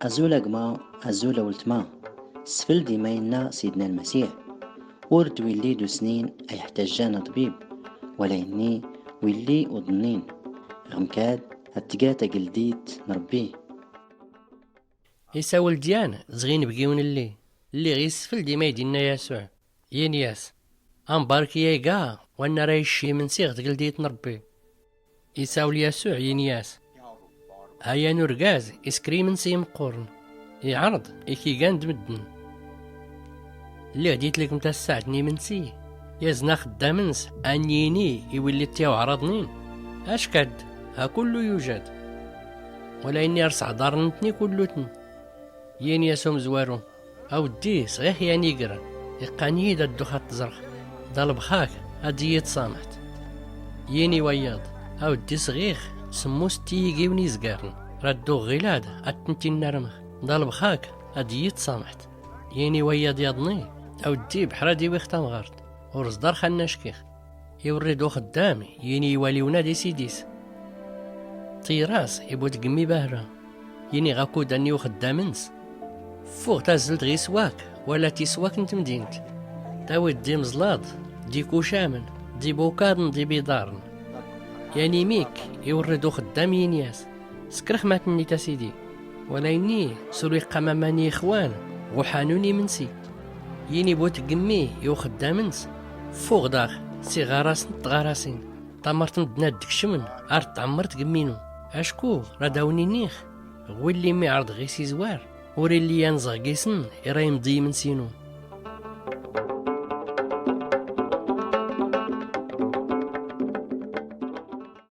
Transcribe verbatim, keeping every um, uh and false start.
Azul a gma, azul a wltma. Sfld i ma inna sidna lmsih: ur-d willi d-usnin a-iḥtajjan aḍbib, wala inni willi uḍnin. Ɣmkad ad-tga tagldit n-rbbi. Isawld yan zɣin bgiwn lli lliɣ isfld i ma-id-inna yasuɛ. Yin-yas: anbark i-ayga wanna ra-icci imnsi ɣ-tgldit n-rbbi. Isawl yasuɛ yin-yas: a-yan urgaz iskr imnsi imqqurn, iɛrḍ i-k-igan d-mddn. Lliɣ d-itlkm tassaɛt n-imnsi. Yazn axddam-ns a-n-yini i-willi t-iwɛraḍnin: ackad, ha-kullu yujad. Wala inni ar-sɛḍarn ntni kullutn. Yin-yas umzwaru: awddi, sɣix yan-igr, iqqan-iyi-d ad-ddux ad-t-ẓrɣ, d-albx-ak ad-iyi-tṣamḥt. Yin-i wayyaḍ: awddi, sɣix smmust tiyigiwin izgarn, ra-dduɣ ɣilad ad-tnt-innarmx, d-albx-ak ad-iyi-tṣamḥt. Yin-i wayyaḍ yaḍni: awddi, bḥra d-iwix tamɣart, ur-ẓḍarx annackix. Iwrri-d uxddam yini iwaliwna d-isidis. Ṭiyr-as i-bu-tgmmi bahra, yini ɣ-akudan i-uxddam-ns: ffuɣ tazzlt ɣ-iswak wala tiswak n-tmdint. Tawi-d d-imẓlaḍ, d-ikucamn, d-ibukaḍn, d-ibiḍarn. Yan-imik iwrri-d uxddam yini-as: skrx ma-tnnit a-sidi. Wala inni sur iqqam aman i-ixwan ɣ-uḥanu n-imnsi. Yini bu-tgmmi i-uxddam-ns: ffuɣ daɣ s-iɣaras n-tɣarasin, tamrt n-ddna ad-d-kcmn ar-tɛmmr tgmmi-nu. Acku ra-d-awn-inix ɣwilli mmi iɛrḍ ɣ-isizwar, ur illi anẓɣ gisn i-ra-imḍi imnsi-nu.